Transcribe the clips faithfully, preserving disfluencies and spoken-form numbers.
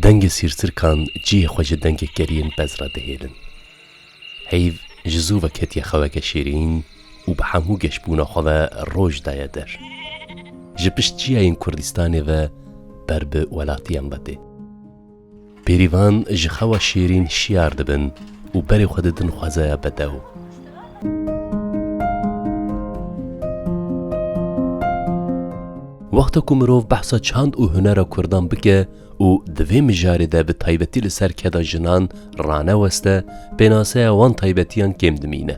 Dengê sîrsirkan cihê xwe ji dengê keriyên pez re dihêlin. Heyv ji zû ve ketiye xeweke şêrîn û bi hemû geşbûna xwe ve roj daye der. Ji pişt çiyayên Kurdistanê ve ber bi welatiyan ve tê. Bêrîvan ji xewa şêrîn şiyar dibin û berê xwe didin xwezaya bedew. Wexta ku mirov behsa çand û hunera Kurdan bike û di vê mijarê de bi taybetî li ser keda jinan raneweste, pênaseya wan taybetiyan kêm dimîne.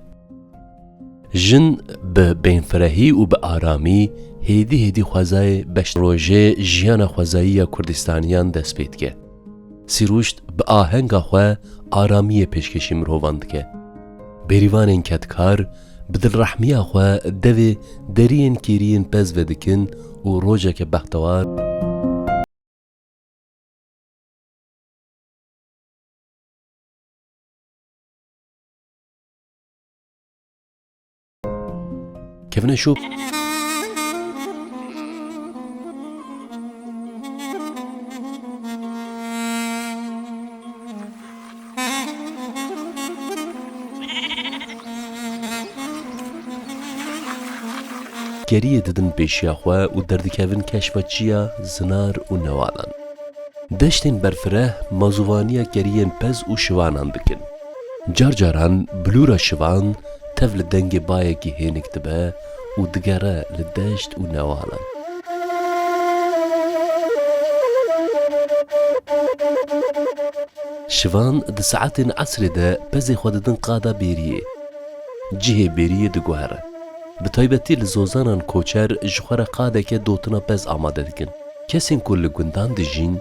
Jin bi bênfirehî û bi aramî hêdî hêdî xwezayê beş rojê jiyana xwezayî ya Kurdistaniyan dest pê dike. Sîrûşt bi ahenga xwe aramiyê pêşkêşî mirovan dike. Bêrîvanên kedkar bi dilrehmiya xwe devê deriyên kêriyên pez vedikin û rojeke bextewar kevine şop. Keriyê didin pêşiya xwe û derdikevin keşfa çiya, zinar û newalan. Deştên berfireh mazûvaniya keriyên pez û şivanan dikin. Car caran bilûra şivan tev li dengê bayekî hênik dibe û digere li deşt û newalan. Şivan di saetên esrê de pezê xwe didin qada bêriyê. Cihê bêriyê diguhere. Bi taybetî li zozanan koçer ji xwe re qadeke dotina pez amade dikin. Kesên ku li gundan dijîn,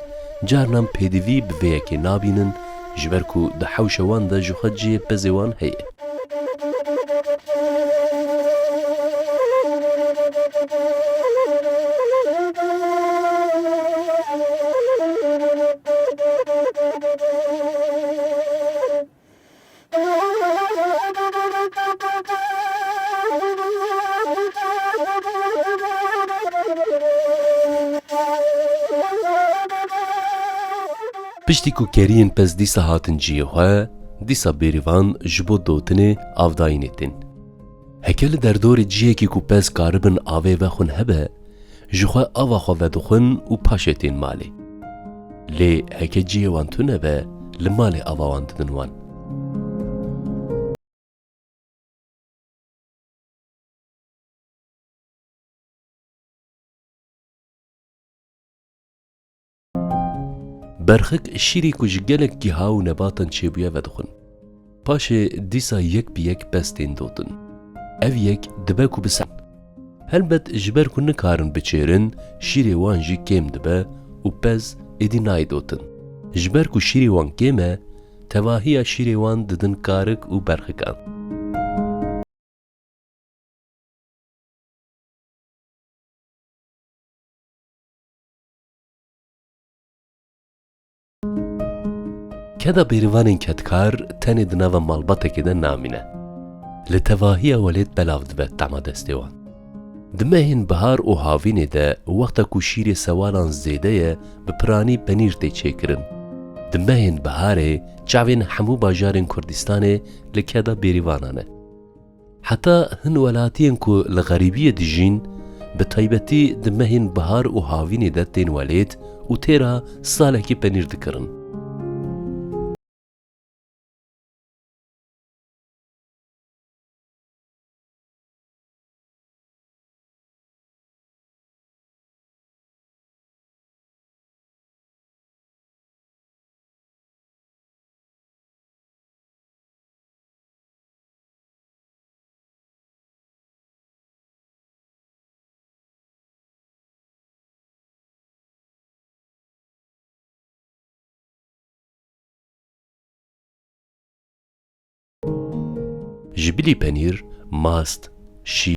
carinan pêdivî bi vê yekê nabînin, ji ber ku di hewşa wan de ji xwe cihê pezê wan heye. Piştî ku keriyên pez dîsa hatin cihê xwe, dîsa bêrîvan ji bo dotinê avdayînê tên. Heke li derdorê cihekî ku pez karibin avê vexwin hebe, ji xwe ava xwe vedixwin û paşê tên malê. Lê heke cihê wan tune be, li malê ava wan didin wan. Berxik şîrê ku ji gelek giha û nebatan çêbûye vedixwin. Paşê dîsa yek bi yek pez tên dotin. Ev yek dibe ku bi se-, Helbet ji ber ku nikarin biçêrin, şîrê wan jî kêm dibe û pez êdî nayê dotin. Ji ber ku şîrê wan kêm e, tevahiya şîrê wan didin karik û berxikan. Keda bêrîvanên kedkar tenê di nava malbatekê de namîne. Li tevahiya welêt belav dibe tema destê wan. Di mehên bihar û havînê de, wexta ku şîrê sewalan zêde ye, bi piranî penîr tê çêkirin. Di mehên biharê çavên hemû bajarên Kurdistanê li keda bêrîvanan e. Heta hin welatiyên ku li xerîbiyê dijîn, bi taybetî di mehên bihar û havînê de tên welêt û têra salekî penîr dikirin. Ji bilî penîr, mast, şîr,